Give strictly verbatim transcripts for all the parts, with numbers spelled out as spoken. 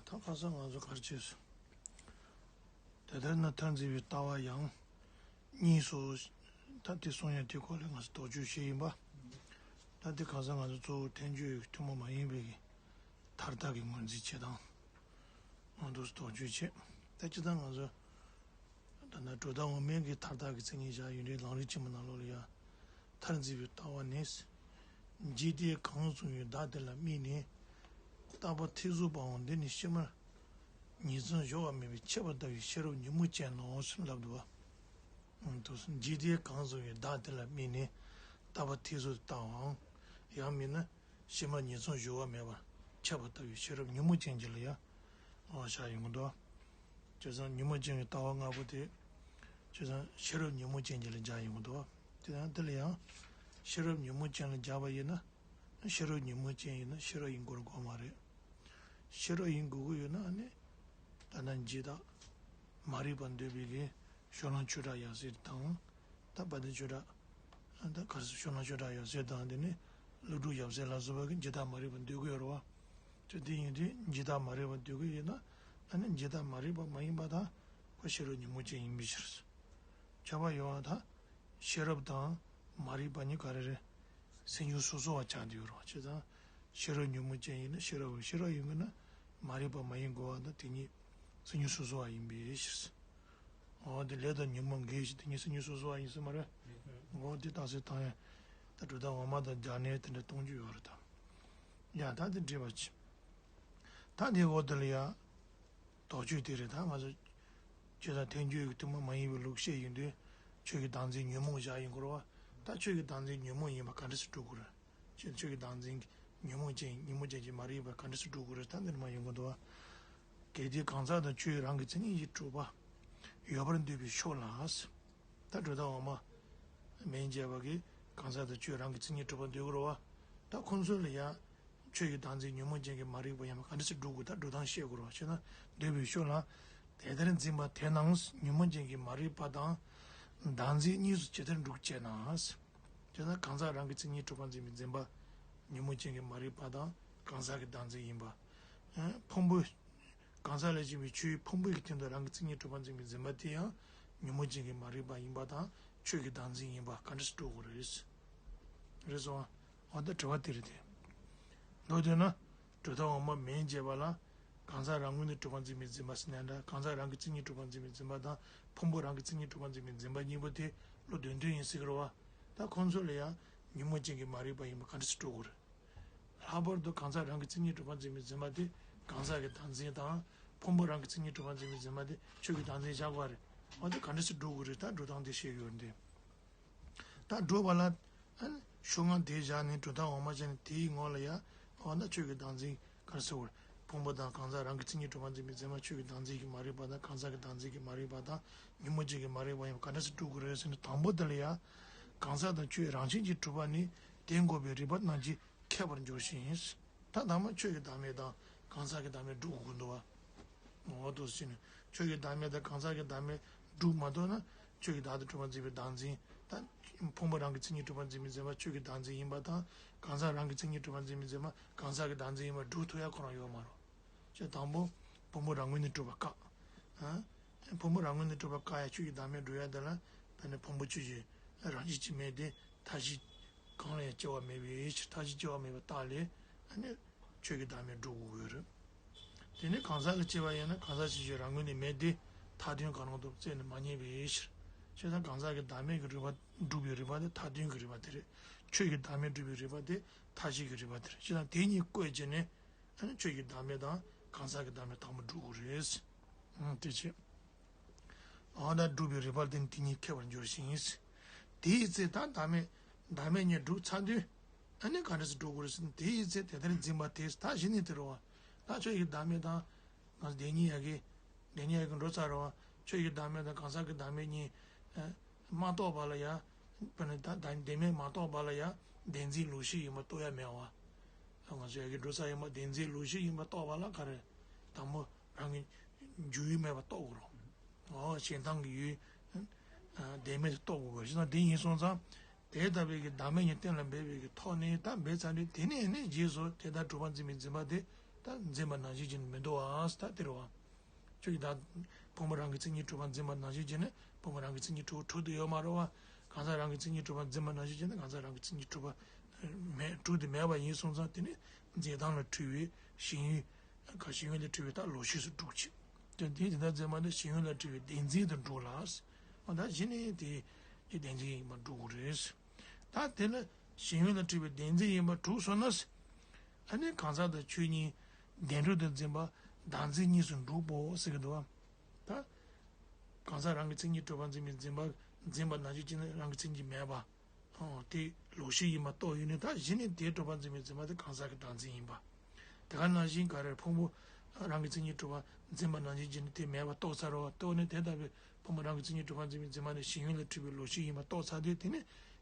ད་ཁ་སང་ང་ཚོ་ག་རེ་བྱས་སོང་། དེ་ལྟར་ན་མཐར་འཛིན་པའི་ལྟ་བ་ཡང་གཉིས་སོ། ད་དེ་གསུང་ཡ་དེ་སྐོར་ལ་ང་ཚོ་དོགས་གཅོད་བྱས་ཡིན་པ། ད་དེ་ཁ་སང་ང་ཚོ་གཙོ་བོ་ཐལ་འགྱུར་ཐུན་མོང་མ་ཡིན་པའི་གི་མཐར་ཐུག་གི་ངོས་འཛིན་བྱེད་སྟངས་མང་དུ་དོགས་གཅོད་བྱས། ད་སྤྱིར་བཏང་ང་ཚོ་ད་ན་གྲུབ་མཐའ་དབུ་མའི་གི་མཐར་ཐུག་གི་མཚན་ཉིད་བཞག་ཡོད་རེད། ལམ་རིམ་ཆེན་མོ་ནང་ལོགས་ལ་ཡ། མཐར་འཛིན་པའི་ལྟ་བ་ནི། འཇིག་རྟེན་གང་བཟུང་བའི་བདག་དེ་ལ་དམིགས་ནས། རྟག་པ་ཐེར་ཟུག་པའང་འདི་ནི་ཕྱི་མར་ཉིང་མཚམས་སྦྱོར་བ་མེད་པའི་ཆད་པ་ལྟ་བུའི་ཤེས་རབ་ཉོན་མོངས་ཅན་ནོ་ཞེས་ལབ་འདུག་པ། འཇིག་རྟེན་གང་བཟུང་བའི་བདག་དེ་ལ་དམིགས་ནས། རྟག་པ་ཐེར་ཟུག་ལྟ་བའམ། ཡང་མིན་ན། ཕྱི་མར་ཉིང་མཚམས་སྦྱོར་བ་མེད་པར་ཆད་པ་ལྟ་བུའི་ཤེས་རབ་ཉོན་མོངས་ཅན་གྱི་ལ་ཡང་། འོ་བཞག་ཡོང་གི་འདུག་བྱས་ཙང་ཉོན་མོངས་ཅན་གྱི་ལྟ་བ་ལྔ་པོ་དེ། བྱས་ཙང་ཤེས་རབ་ཉོན་མོངས་ཅན་གྱི་ལ་སྦྱར་ཡོང་གི་འདུག་དེ་ཡང་དེ་ལ་ཡང་། ཤེས་རབ་ཉོན་མོངས་ཅན་ལ་སྦྱར་བ་ཡིན་ན། ཤེས་རབ་ཉོན་མོངས་ཅན་ཡིན་ན་ཤེས་རབ་ཡིན་དགོས་དགོས་མ་རེད། ཤེས་རབ་ཡིན་དགོས་ཀྱི་ཡོད་ན་ནི། ད་ལྟ་འཇིག་ལྟ། མ་རིག་པ་འདོད་པའི་གི་ཕྱོགས་གླང་ཆོས་གྲགས་ཡབ་སྲས་དང་། ད་དཔལ་ལྡན་ཆོས་གྲགས། ད་ག་རེ་ཟེར་ཕྱོགས་གླང་ཆོས་གྲགས་ཡབ་སྲས་དང་དེ་ནས་ཀླུ་སྒྲུབ་ཡབ་སྲས་ལ་སོགས་པ་གི་འཇིག་ལྟ་མ་རིག་པ་འདོད་ཀྱི་ཡོད་རེད་པ། ཅི་སྟེ་ཡིན་དུས་འཇིག་ལྟ་མ་རིག་པ་འདོད་ཀྱི་ཡོད་ན། ཨ་ནི་འཇིག་ལྟ་མ་རིག་པ་མ་ཡིན་པ་དང་། ཁོ་ཤེས་རབ་ཉོན་མོངས་ཅན་ཡིན་པའི་ཕྱིར། ཁྱབ་པ་ཡོད་པ་དང་། ཤེས་རབ་དང་མ་རིག་པ་གཉིས་ག་རེ་རེད། སེམས་བྱུང་སོ་སོ་བ་ཆགས་བསྡད་ཡོད་རེད་པ། བྱས་ཙང་། ཤེས་རབ་ཉོན་མོངས་ཅན་ཡིན་ན་ཤེས་རབ་ཤེས་རབ་ཡིན་དགོས་ན། མ་རིག་པ་མ་ཡིན་དགོས་པ་དང་དེ་གཉིས། སེམས་བྱུང་སོ་སོ་བ་ཡིན་པའི་ཕྱིར། འོ་དེ་ལས་དང་ཉོན་མོངས་འགལ་ཞིང་དེ་གཉིས་སེམས་བྱུང་སོ་སོ་བ་ཡིན་ཟེར་མ་རེད། འོ་དེ་རྟགས་གསལ་བཏང་ཡ། ད་གྲུབ་མཐའ་དབུ་མ་དང་སྦྱར་ནས་དེ་འདྲ་གཏོང་རྒྱུ་ཡོད་རེད་དམ། ཡ་ད་དེ་འགྲིག་པ་ཅི། ད་དེ་འོ་དེ་ལ་ཡ། དོགས་གཅོད་དེ་རེད། ད་ང་ཚོ། ཆོས་དང་ཐལ་འགྱུར་གྱི་ཐུན་མོང་མ་ཡིན་པའི་ལུགས་བཤད་ཡོང་དུས། ཆོས་ཀྱི་བདག་འཛིན་ཉོན་མོངས་བཞག་ཡོང་གི་རེད་པ། ད་ཆོས་ཀྱི་བདག་འཛིན་ཉོན་མོངས་ཡིན་པ་ག་འདྲ་སེ་སྒྲུབ་དགོས་རེད། ཆོས་ཆོས་ཀྱི་བདག་འཛིན་ཉོན་མོངས་ཅན་ཉོན་མོངས་ཅན་གྱི་མ་རིག་པ་ག་འདྲ་སེ་སྒྲུབ་དགོས་རེད། ད་འདིར་མ་ཡོང་གི་འདུག་པ། གལ་ཏེ་གང་ཟག་དང་ཆོས་རང་གི་མཚན་ཉིད་ཀྱིས་གྲུབ་པ། ཡོད་པར་འདོད་པའི་ཕྱོགས་ལ། ད་གྲུབ་མཐའ་དབུ་མ། མན་ཆད་པ་གིས་གང་ཟག་དང་ཆོས་རང་གི་མཚན་ཉིད་གྲུབ་པར་འདོད་ཀྱི་རེད་པ། ད་ཁོང་ཚོ་ལ་ཡང་། ཆོས་ཀྱི་བདག་འཛིན་ཉོན་མོངས་ཅན་གྱི་མ་རིག་པ་ཡིན་པ་ག་འདྲ་སེ་སྒྲུབ་དགོས་ད་སྒྲུབ་སྟངས་བཤད་དགོས་རེད་པ། བྱས་ན་འདོད་པའི་ཕྱོགས་ལ། དེ་ལྟར་འཛིན་པ་དེ་རྣམས་ཉོན་མོངས་ཅན་གྱི་མ་རིག་པ་དང་། བདག་འཛིན་གཉིས་སུ་ཇི་ལྟར་འགྲུབ་ཅེ་ན། བྱས་ན་གང་ཟག་རང་གི་མཚན་ཉིད་གྲུབ་པར་འཛིན་པའི་འཛིན་པ། ཉོན་མོངས་ཅན་གྱི་མ་རིག་པ་དང་གང་ཟག་གི་བདག་འཛིན་ཡིན་པ། ཕུང་པོ། གང་ཟག་ལས་བྱུང་བའི་ཆོས་ཕུང་པོའི་སྟེང་དུ་རང་གི་མཚན་ཉིད་གྲུབ་པར་འཛིན་པའི་འཛིན་པ་དེ་ཡང་ཉོན་མོངས་ཅན་གྱི་མ་རིག་པ་ཡིན་པ་དང་ཆོས་ཀྱི་བདག་འཛིན་ཡིན་པ་ག་འདྲ་སེ་སྒྲུབ་དགོས་རེད། རེད་སོང་ཨ། འོ་ད་དྲི་བ་དེ་རེད་དེ། མདོར་བསྡུས་ན། གྲུབ་མཐའ་དབུ་མ་མན་ཆད་པ་ལ། གང་ཟག་རང་ངོས་ནས་གྲུབ་པར་འཛིན་པའི་འཛིན་པ་ཟེར་ན་འདྲ། གང་ཟག་རང་གི་མཚན་ཉིད་གྲུབ་པར་འཛིན་པའི་འཛིན་པ་དང་། ཕུང་པོ་རང་གི་མཚན་ཉིད་གྲུབ་པར་འཛིན་པའི་འཛིན་པ་གཉིས་པོ་དེ་བློ་དོན་མཐུན་ཡིན་ཟེར་གི་རེད་པ། ད་ཁོང་ཚོ་ལ་ཡང་ཉོན་མོངས་ཅན་གྱི་མ་རིག་པ་ཡིན་པ་ག་འདྲ་སེ་སྒྲུབ་དགོས་རེད། ལྷག་པར་དུ་གང་ཟག་རང་གི་མཚན་ཉིད་གྲུབ་པར་འཛིན་པའི་འཛིན་པ་དེ་གང་ཟག་གི་བདག་འཛིན་དང་། ཕུང་པོ་རང་གི་མཚན་ཉིད་གྲུབ་པར་འཛིན་པའི་འཛིན་པ་དེ་ཆོས་ཀྱི་བདག་འཛིན་བཞག་པ་རེད། འོ་དེ་ག་འདྲ་སེ་སྒྲུབ་དགོས་རེད། ད་སྒྲུབ་སྟངས་དེ་བཤད་ཡོད་འདི། ད་སྒྲུབ་པ་ལ། ཨ་ནི་ཕྱོགས་སྔ་དེ་བཞག་ནས་གྲུབ་མཐའ་འོག་མ་བྱས་ནས་དེའི་ངོ་ལ་ཡ། འོ་ན་ཆོས་ཀྱི་བདག་འཛིན་ག་རེ་ཟེར་བར། ཕུང་པོ་དང་གང་ཟག་རང་གི་མཚན་ཉིད་གྲུབ་པར་འཛིན་པའི་འཛིན་པ་ཆོས་ཀྱི་བདག་འཛིན་གྱི་མ་རིག་པ་དང་གང་ཟག་གི་བདག་འཛིན་གྱི་མ་རིག་པ་དང་ཉོན་མོངས་ཅན་གྱི་མ་རིག་པ་ཡིན་པ་ག་འདྲ་སེ་སྒྲུབ་དགོས་རེད་ཟེར་ན། དང་པོ་དེ་ལ་ཡ། གང་ཟག་དང་ཆོས་རང་བཞིན་གྱིས་གྲུབ་པ་ནི་དེ་འགོག་པའི་རིགས་པ་རྣམས་ཀྱིས་ཁེགས་པར་འགྱུར་ཞིང་། ད་དང་པོ་ཆོས་ཀྱི་བདག་མེད་དང་གང་ཟག་གི་བདག་མེད་སྒྲུབ་དགོས་ཀྱི་འདུག་པ། འོ་འདུག་སེ་བྱས་ནས་ཆོས་ཀྱི་བདག་མེད་དང་གང་ཟག་གི་བདག་མེད་སྒྲུབ་མ་ཐུབ་ན། ཆོས་ཀྱི་བདག་ཏུ་གྲུབ་པར་འཛིན་པའི་བདག་འཛིན་དང་། ཕུང་པོ་རང་གི་མཚན་ཉིད་གྲུབ་པར་འཛིན་པའི་འཛིན་པ་ཆོས་ཀྱི་བདག་འཛིན་ཡིན་པ་དང་། གང་ཟག་རང་གི་མཚན་ཉིད་གྲུབ་པར་འཛིན་པའི་འཛིན་པ་གང་ཟག་གི་བདག་འཛིན་ཡིན་པ་སྒྲུབ་ཐུབ་ཡ་ཁོ་རང་ཡོད་མ་རེད། ཅེས་དང་པོ་ཕུང་པོ་རང་ངོས་ནས་གྲུབ་པ་བཀག་ཨ། ཕུང་པོ་རང་ངོས་ནས་གྲུབ་པ་བཀག་ཡ་ཆོས་ཀྱི་བདག་མེད་སྒྲུབ་ཡ་དེ་ལ། དཔེར་ན་ཕུང་པོ་ཆོས་ཅན་རང་བཞིན་གྱིས་མེད་དེ་མཐའ་བཞི་གང་ལ་ཡང་སྐྱེ་བ་མེད་པའི་ཕྱིར། མཐའ་བཞི་སྐྱེ་བ་མེད་པ་རྟགས་ལས། ཨ་ནི། ཆོས་ཀྱི་བདག་མེད་སྒྲུབ་དགོས་ཀྱི་ཡོད་རེད། དེ་ནས་གང་ཟག་ལ་སྐྱེ་བ་ཡིན་ན་གང་ཟག་ཅིག་ཤོས་རང་ངོས་ནས་མེད་དེ། མཐའ་དོན་གང་རུང་དུ་བཙལ་ནས་མ་རྙེད་པའི་ཕྱིར། བྱས་ཙང་གང་ཟག་གི་བདག་མེད་ཀྱི་རིགས་པ་སྒྲུབ་པའི་རིགས་པ་དེ་མཐའ་དོན་གྱི་རིགས་པ་དེ་རེད། ཆོས་ཀྱི་བདག་མེད་སྒྲུབ་པའི་རིགས་པ་དེ་མཐའ་བཞི་གི་རིགས་པ་དེ་རེད། བྱས་ཙང་དེ་གཉིས་བཀོད་བྱས་ནས། ཨ་ནི་ཆོས་ཀྱི་བདག་མེད་དང་གང་ཟག་གི་བདག་མེད་དང་པོ་སྒྲུབ་དགོས་རེད། ཨང་། དེ་བྱས། འོ་ན་སྒྲུབ་པའི་རིགས་པ་དེ་ནི་དེ་གཉིས་ཁེགས་པར་འགྱུར་ཞིང་། དེའི་ཚེ་ད་བདག་མེད་བདག་མེད་གཉིས་སྒྲུབ་ཚར་དུས། ཨ་ནི་ག་འདྲ་སེ་སྒྲུབ་དགོས་རེད་ཟེར་ན། དེའི་ཚེ་དེ་ལྟར་འཛིན་པ་དེས། ད་གཞི་ནས་དེ་རེད་པ། ད་ཆོས་ཀྱི་བདག་མེད་དང་། ང་ཚོ་བདེན་གཉིས་ཡ་གི། བདེན་གཉིས་ཡ་གི་འགྲོ་ཚར་རེད་པ། ཆོས་ཀྱི་བདག་མེད་དང་གང་ཟག་གི་བདག་མེད་གཉིས། ཨ། མ་རྟོགས་པ་ལ་ཡ། དཔེར་ན་ད་ད་བདེན་མེད་མ་རྟོགས་པ་ལ་ཡ། བདེན་འཛིན་ལོག་ཤེས་ཡིན་པ་རྟོགས་ཡ་མེད་པ། ང་ཚོ་ཡ་གི་འགྲོ་ས་ཡིན་པ་བདེན་འཛིན་ལོག་ཤེས་ཡིན་པ་རྟོགས་པ་ལ་ག་རེ། དང་པོ་རང་གི་འཇུག་ཡུལ་མེད་པ་རྟོགས་དགོས་རེད། འོ་ཞེ་སྡང་གི་ཡུལ། ཨ། བདེན་མེད་དུ་རྟོགས་དགོས་པ་ཞིག་དང་དེ་ཡིན་སོང་ཙང་། དེ་ལྟ་བུའི་གི་བདག་མེད་གཉིས་གཏན་ལ་འབེབས་པའི་གི་ཐོག་ནས་ད་འབད་ཚར་དུས། དེ་ནས་ནི་རྗེས་སུ་དེ་ལྟར་གྲུབ་པར་འཛིན་པའི་འཛིན་པ་དེ་ ད་འཛིན་པ་ནང་བཞིན་བྱས་ནས་མི་འདུག་བ། ད་དེ་རེད་བ། ཁྱོད་ཀྱིས་ད་ཕུང་པོ་རང་གི་མཚན་ཉིད་གྲུབ་པ་འཛིན་པ་ནང་བཞིན་བྱས་ནས་ཕུང་པོ་རང་གི་མཚན་ཉིད་གྲུབ་གྲུབ་ཏུ་ཡོད་མ་རེད་བ། གང་ཟག་རང་གི་མཚན་ཉིད་གྲུབ་པ་འཛིན་པ་ནང་བཞིན་བྱས་ནས་གང་ཟག་རང་གི་མཚན་ཉིད་གྲུབ་པ་མེད་གྲུབ་ཏུ་མེད་པ་ཡིན་སོང་ཙང་། དེ་ནི་འཛིན་སྟངས་ལ་འཁྲུལ་བའི་ཞེན་ཡུལ། ག་ཞེན་ཡུལ་ལ་འཁྲུལ་བའི་ད་ལོག་ཤེས་སུ་འགྲོ་གི་ཕྱིར། དེ་དེ་དེ་ལྟར་འཛིན་པ་ནི་ཞེན་ཡུལ་ལ་འཁྲུལ་བའི་བདེན་འཛིན་དུ་འགྲོ་ལ། འོ་ད་གཞི་ནས་དེ་དེ་བདེན་འཛིན་ཡིན་པར་འགྲོ་དགོས་རེད། ད་དེ་ལ་ཞེན་ཡུལ་ལ་འཁྲུལ་བའི་བདེན་འཛིན་ཡིན་པར་གྲུབ་སོང་ན། ཨ་ནི་གང་ཟག་དང་ཆོས་གཉིས་བདེན་གྲུབ་ཏུ་འཛིན་པ་བདག་འཛིན་གཉིས་སུ་འགྲོ་བའོ་ཟེར་གྱི་འདུག་བ། ད་གང་ཟག་རང་གི་མཚན་ཉིད་གྲུབ་པ་འཛིན་པའི་འཛིན་པ་འཛིན་པ་ནང་བཞིན་བྱས་ནས་རང་གི་མཚན་ཉིད་མེད་པ། ཨོ། དེ་ལོག་ཤེས་ཡིན་པ་རྟོགས་ཡོད་ནས། ད་གཞི་ནས་དེ་གྲུབ་པ་འཛིན་པའི་འཛིན་པ་དེ་གང་ཟག་གི་བདག་འཛིན་ཡིན་པ། དེ་ག་ནང་བཞིན་ག་རེ་ཕུང་པོ་རང་གི་མཚན་ཉིད་གྲུབ་པ་འཛིན་པ་ནང་བཞིན་བྱས་ནས་དེ་མེད་པ་རྟོགས་ཚར་བ། རྟོགས་ནས་དེ་ལྟ་བུའི་ཕུང་པོ་རང་གི་མཚན་ཉིད་གྲུབ་པ་འཛིན་པའི་འཛིན་པ་ནི་ཞེན་ཡུལ་ལ་འཁྲུལ་བའི་ལོག་ཤེས་ཡིན་པ་རྟོགས་ཚར་དུས། དེ་ནི་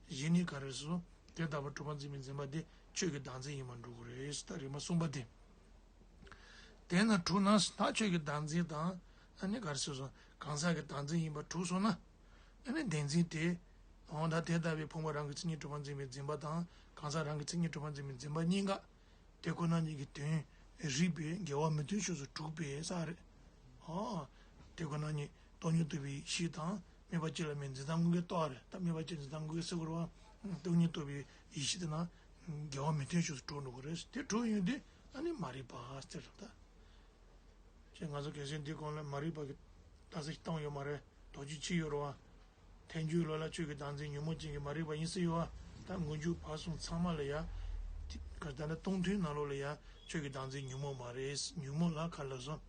གཞི་ནས་ག་རེ་སོ་སོ་དེ་ལྟ་བུ་གྲུབ་པ་འཛིན་པའི་འཛིན་པ་དེ་ཆོས་ཀྱི་བདག་འཛིན་ཡིན་པར་འགྲོ་གི་རེད། ད་རིམ་པ་གསུམ་པ་དེ། དེས་ན་གྲུབ་ན། ད་ཆོས་ཀྱི་བདག་འཛིན་དང་། ཨ་ནི་ག་རེ་ཟེར་སོང་། གང་ཟག་གི་བདག་འཛིན་ཡིན་པར་གྲུབ་སོང་ན། ཨ་ནི་བདེན་འཛིན་དེ། འོ་ད་དེ་ལྟ་བུའི་ཕུང་པོ་རང་གི་མཚན་ཉིད་གྲུབ་པ་འཛིན་པའི་འཛིན་པ་དང་། གང་ཟག་རང་གི་མཚན་ཉིད་གྲུབ་པ་འཛིན་པའི་འཛིན་པ་གཉིས་ཀ། དེ་ཁོ་ན་ཉིད་ཀྱི་དོན་རིག་པས་འགལ་བ་མི་མཐུན་ཕྱོགས་སུ་གྲུབ་པས་ས་རེད། འོ། དེ་ཁོ་ན་ཉིད་སྟོང་ཉིད་རྟོགས་པའི་ཡེ་ཤེས་དང་། དམིགས་པ་གཅིག་ལ་དམིགས་འཛིན་སྟངས་དངོས་ཀྱི་རྟོགས་རེད། ད་དམིགས་པ་གཅིག་འཛིན་སྟངས་དངོས་ཀྱི་ཟེར་དགོས་རེད་བ། སྟོང་ཉིད་རྟོགས་པའི་ཡེ་ཤེས་དེ་ན་འགལ་བ་མི་མཐུན་ཕྱོགས་སུ་གྲུབ་འགྲོ་གི་རེད། དེ་གྲུབ་ཡོང་དུས་ཨ་ནི་མ་རིག་པ་ཟེར་རེད་ད། ཅེས་ང་ཚོ་གལ་སྲིད་འདི་གོང་ལ་མ་རིག་པ་གི་རྟགས་གསལ་ཞིག་བཏང་ཡོད་མ་རེད། དོགས་གཅོད་བྱས་ཡོད་རེད་བ། ཐལ་འགྱུར་ལུགས་ལ་ཆོས་ཀྱི་བདག་འཛིན་ཉོན་མོངས་ཅན་གྱི་མ་རིག་པ་ཡིན་ཟེར་ཡོད་བ། ད་མངོན་བརྗོད་བར་གསུམ་ཚང་མ་ལ་ཡ། ད་ལྟ་སྟོང་ཐུན་ནང་ལོགས་ལ་ཡ་ཆོས་ཀྱི་བདག་འཛིན་ཉོན་མོངས་མ་རེད། ཉོན་མོངས་ལ་ག་ལ་སོང་།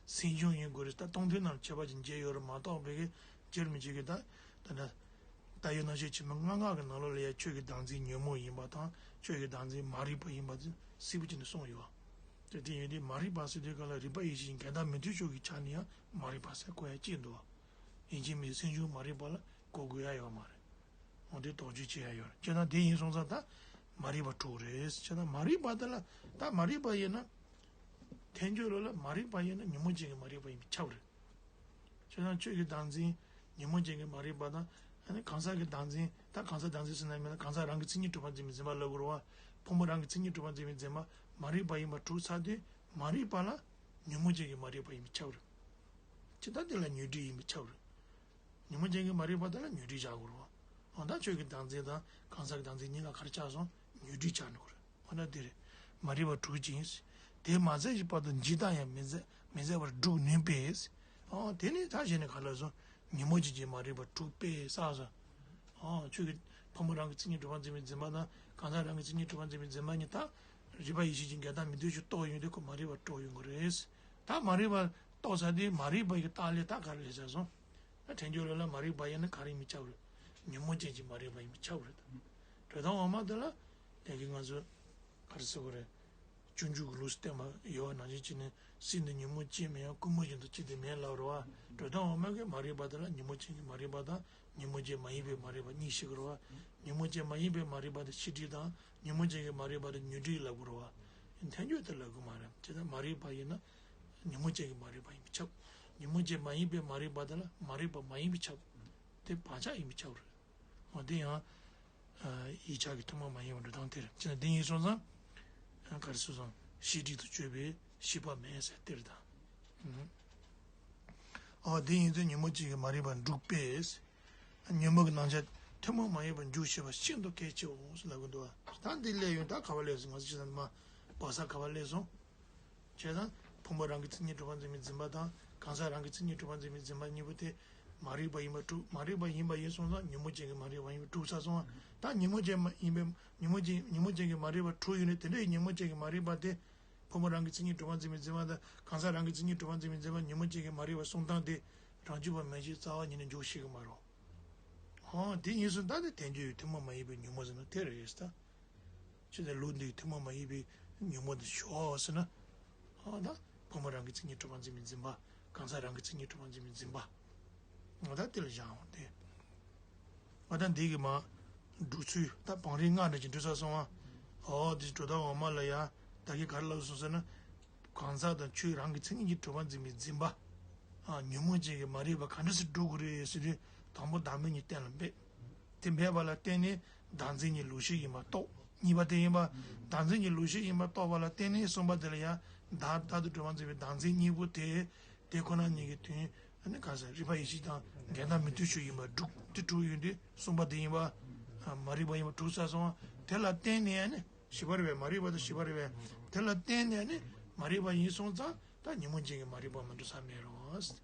སེམས་བྱུང་ཡིན་དགོས་རེད། ད་སྟོང་ཐུན་ནང་ཁྱད་པར་ཅིག་འབྱེད་ཡོད་རེད་མ་གཏོགས་པའི་གི་འབྱེད་མི་འབྱེད་གི་ད་ད་ད། ད་ཡོད་ན་ཤེས་ཆེན་མོ་ལྔ་སྔགས་ཀྱི་ནང་ལོགས་ལ་ཡ་ཆོས་ཀྱི་བདག་འཛིན་ཉོན་མོངས་ཡིན་པ་དང་ཆོས་ཀྱི་བདག་འཛིན་མ་རིག་པ་ཡིན་པ་དེ་གསལ་པོ་བྱས་ནས་གསུངས་ཡོད། དེ་དེ་ཡིན་དུས་མ་རིག་པ་ཟེར་དུས་ག་ལ་རིག་པ་ཡེ་ཤེས་འགལ་ཟླ་མི་མཐུན་ཕྱོགས་ཀྱི་ཆ་ནས་ཡང་མ་རིག་པ་ཟེར་གོ་ཡ་གཅིག་འདུག་བ། ཡིན་གཅིག་མིན་སེམས་བྱུང་མ་རིག་པ་ལ་གོ་དགོས་ཡ་ཡོད་མ་རེད། འོ་དེ་དོགས་གཅོད་བྱེད་ཡ་ཡོད་རེད། བྱས་ན་དེ་ཡིན་སོང་ཙང་ད་མ་རིག་པ་གྲུབ་རེད། བྱས་ན་མ་རིག་པ་དེ་ལ་ད་མ་རིག་པ་ཡིན་ན། ཐལ་འགྱུར་ལུགས་ལ་མ་རིག་པ་ཡིན་ན་ཉོན་མོངས་ཅན་གྱི་མ་རིག་པ་ཡིན་པས་ཁྱབ་རེད། བྱས་ན་ཆོས་ཀྱི་བདག་འཛིན་ཉོན་མོངས་ཅན་གྱི་མ་རིག་པ་དང་། ཨ་ནི་གང་ཟག་གི་བདག་འཛིན། ད་གང་ཟག་བདག་འཛིན་ཟེར་ན་མིན་ན་གང་ཟག་རང་གི་མཚན་ཉིད་གྲུབ་པ་འཛིན་པའི་འཛིན་པ་ལབ་དགོས་རེད་བ། ཕུང་པོ་རང་གི་མཚན་ཉིད་གྲུབ་པ་འཛིན་པའི་འཛིན་པ་མ་རིག་པ་ཡིན་པ་གྲུབ་ཚར་དུས་མ་རིག་པ་ལ་ཉོན་མོངས་ཅན་གྱི་མ་རིག་པ་ཡིན་པས་ཁྱབ་རེད། ཇི་ལྟར་དེ་ལ་ཉོན་སྒྲིབ་ཡིན་པས་ཁྱབ་རེད། ཉོན་མོངས་ཅན་གྱི་མ་རིག་པ་དེ་ལ་ཉོན་སྒྲིབ་བཞག་དགོས་རེད་བ། འོ་ད་ཆོས་ཀྱི་བདག་འཛིན་དང་གང་ཟག་གི་བདག་འཛིན་གཉིས་ལ་ག་རེ་ཆགས་སོང་། ཉོན་སྒྲིབ་ཆགས་འགྲོ་གི་རེད། འོ་ན་དེ་རེད། མ་རིག་པ་གྲུབ་ཅིང་། དེ་མ་ཟད་ཀྱི་བར་དུ་འཇིག་ལྟ་ཡང་མི་མཛད་མི་མཛད་པར་སྒྲུབ་ནུས་པས། འོ་དེ་ནི་ད་གཞི་ནས་ག་ལ་སོང་། ཉོན་མོངས་ཅན་གྱི་མ་རིག་པ་གྲུབ་པས་བསགས་སོ། འོ་ཆོས་ཀྱི་ཕུང་པོ་རང་གི་མཚན་ཉིད་གྲུབ་པ་འཛིན་པའི་འཛིན་པ་དང་གང་ཟག་རང་གི་མཚན་ཉིད་གྲུབ་པ་འཛིན་པའི་འཛིན་པ་གཉིས་ད། རིག་པ་ཡེ་ཤེས་ཀྱི་འགལ་ཟླ་མི་མཐུན་ཕྱོགས་རྟོགས་ཡོང་དུས་ཁོ་མ་རིག་པ་གྲུབ་ཡོང་གི་རེད། ད་མ་རིག་པ་རྟོགས་ཚར་དུས་མ་རིག་པ་ཡི་རྟགས་ལས་ད་ག་རེ་ལས་ཆགས་སོང་། ད་ཐལ་འགྱུར་ལུགས་ལ་མ་རིག་པ་ཡིན་ན་ག་རེ་ཡིན་པས་ཁྱབ་རེད། ཉོན་མོངས་ཅན་གྱི་མ་རིག་པ་ཡིན་པས་ཁྱབ་རེད། གྲོལ་སྟངས་འོག་མ་དེ་ལ་ལས་ཀྱི་ང་ཚོས་ག་རེ་ཟེར་དགོས་རེད། སྤྱོད་འཇུག་གི་ལུགས་སུ་བསྟན་པ་ཡོད་པ་ནང་བཞིན་བྱས་ནས་སྲིད་འདི་ཉོན་མོངས་ཅན་མིན་ཡང་ཀུན་རྨོངས་བཞིན་དུ་ཅི་སྟེ་མེད་ལབ་རེད་བ། གྲོལ་སྟངས་འོག་མ་གི་མ་རིག་པ་དེ་ལ་ཉོན་མོངས་ཅན་གྱི་མ་རིག་པ་དང་ཉོན་མོངས་ཅན་མ་ཡིན་པའི་མ་རིག་པ་གཉིས་བཤད་ཀྱི་རེད་བ། ཉོན་མོངས་ཅན་མ་ཡིན་པའི་མ་རིག་པ་དེ་ཤེས་སྒྲིབ་དང་ཉོན་མོངས་ཅན་གྱི་མ་རིག་པ་དེ་ཉོན་སྒྲིབ་ལབ་ཀྱི་རེད་བ། ཐལ་འགྱུར་དེ་ལབ་ཀྱི་མ་རེད། བྱས་ཙང་མ་རིག་པ་ཡིན་ན་ཉོན་མོངས་ཅན་གྱི་མ་རིག་པ་ཡིན་པས་ཁྱབ། ཉོན་མོངས་ཅན་མ་ཡིན་པའི་མ་རིག་པ་དེ་ལ་མ་རིག་པ་མ་ཡིན་པས་ཁྱབ། དེ་བག་ཆགས་ཡིན་པས་ཁྱབ་རེད། འོ་དེ་ཡང་། ཡིག་ཆ་གི་ཐུན་མོང་མ་ཡིན་པ་འགྲོ་སྟངས་དེ་རེད། ཅི་ན་དེ་ཡིན་སོང་ཙང་། ག་རེ་ཟེར་སོང་། ཤེས་སྒྲིབ་ཏུ་གྱུར་པའི་ཤེས་པ་མེད་ཟེར་དེ་རེད་ད། འོ་དེ་ཡིན་ཚེ་ཉོན་མོངས་ཅན་གྱི་མ་རིག་པ་འགྲུབ་པས། ཉོན་མོངས་ཀྱི་རྣམ་གཞག་ཐུན་མོང་མ་ཡིན་པར་འཇུག་ཤེས་པ་ཤིན་ཏུ་གལ་ཆེའོ་ལབ་ཀྱི་འདུག་ད་འདི་སླེབས་ཡོང་ད་ག་པར་སླེབས་སོང་། ང་ཚོ་ཅི་ཟེར་ན་མ་བག་ཆགས་ག་པར་སླེབས་སོང་། བྱས་ཙང་ཕུང་པོ་རང་གི་མཚན་ཉིད་གྲུབ་པ་འཛིན་པའི་འཛིན་པ་དང་གང་ཟག་རང་གི་མཚན་ཉིད་གྲུབ་པ་འཛིན་པའི་འཛིན་པ་གཉིས་པོ་དེ་མ་རིག་པ་ཡིན་པ་གྲུབ། མ་རིག་པ་ཡིན་པ་ཡིན་སོང་ཙང་ཉོན་མོངས་ཅན་གྱི་མ་རིག་པ་ཡིན་པ་གྲུབ་ཚར་སོང་། ད་ཉོན་མོངས་ཅན་མ་ཡིན་པའི་ཉོན་མོངས་ཅན་ཉོན་མོངས་ཅན་གྱི་མ་རིག་པ་གྲུབ་ཡོད་ནས་དེ་འདྲའི་ཉོན་མོངས་ཅན་གྱི་མ་རིག་པ་དེ་ཕུང་པོ་རང་གི་མཚན་ཉིད་གྲུབ་པ་འཛིན་པའི་འཛིན་པ་དང་གང་ཟག་རང་གི་མཚན་ཉིད་གྲུབ་པ་འཛིན་པའི་འཛིན་པ་ཉོན་མོངས་ཅན་གྱི་མ་རིག་པ་གསུངས་སྟངས་དེ་རང་རྒྱུད་པ་མན་ཆད་རྩ་བ་ཉིད་ནས་འཇོག་ཤེས་ཀྱི་མ་རེད། ཧོ་དེ་ཡིན་སོང་ད་དེ་ཐལ་འགྱུར་ཡི་ཐུན་མོང་མ་ཡིན་པའི་ཉོན་མོངས་ཟེར་ན་དེ་རེད་ད། ཅི་ནས་ལུགས་འདིའི་ཐུན་མོང་མ་ཡིན་པའི་ཉོན་མོངས་འདི་ཞོག་ཟེར་ན། ཨ་ད་ཕུང་པོ་རང་གི་མཚན་ཉིད་གྲུབ་པ་འཛིན་པའི་འཛིན་པ། གང་ཟག་རང་གི་མཚན་ཉིད་གྲུབ་པ་འཛིན་པའི་འཛིན་པ། ང་ད་དེ་ལ་བཞག་འོང་སྟེ། ང་ད་འདི་གི་མ། འགྲོ་ཚུལ་ད་བང་རིམ་ལྔ་འདྲ་ཅིག་འགྲོ་ཚར་སོང་ང་། ཨོ་དེ་འགྲོ་སྟངས་འོག་མ་ལ་ཡ་ད་གིན་ག་རེ་ལབ་སོང་ཟེར་ན། གང་ཟག་དང་ཆོས་རང་གི་མཚན་ཉིད་ཀྱིས་གྲུབ་པ་འཛིན་པའི་འཛིན་པ། ཨ་ཉོན་མོངས་ཅན་གྱི་མ་རིག་པ་ག་འདྲ་སེ་སྒྲུབ་དགོས་རེད་ཟེར་དུས་དང་པོ་བདག་མེད་གཉིས་གཏན་ལ་འབེབས། དེ་འབེབས་པ་ལ་བརྟེན་ནས་བདག་འཛིན་གཉིས་ལོག་ཤེས་ཡིན་པ་རྟོགས། གཉིས་པ་དེ་ཡིན་པ། བདག་འཛིན་གྱི་ལུགས་ཤེས་ཡིན་པར་རྟོགས་པ་ལ་བརྟེན་ནས་གསུངས་པ་དེ་ལ་ཡང་བདག་ལྟར་དུ་གྲུབ་པར་འཛིན་པའི་བདག་འཛིན་གཉིས་པོ་དེ། དེ་ཁོ་ན་ཉིད་ཀྱི་དོན་ནི་ག་ས་རིག་པ་ཡེ་ཤེས་དང་འགལ་ཟླ་མི་མཐུན་ཕྱོགས་ཡིན་པ་དྲུག་དེ་དྲུག་ཡོད་དུས་གསུངས་པ་དེ་ཡིན་པ། མ་རིག་པ་ཡིན་པ་དྲུག་ས་སོང་བ་དེ་ལ་བརྟེན་ནས་ནི་བཞི་པ་རེད་པས། མ་རིག་པ་དང་བཞི་པ་རེད་པས། དེ་ལ་བརྟེན་ནས་ནི་མ་རིག་པ་ཡིན་སོང་ཙང་ད་ཉོན་མོངས་ཅན་གྱི་མ་རིག་པ་མི་འགྲོ་ས་མེད་རོ།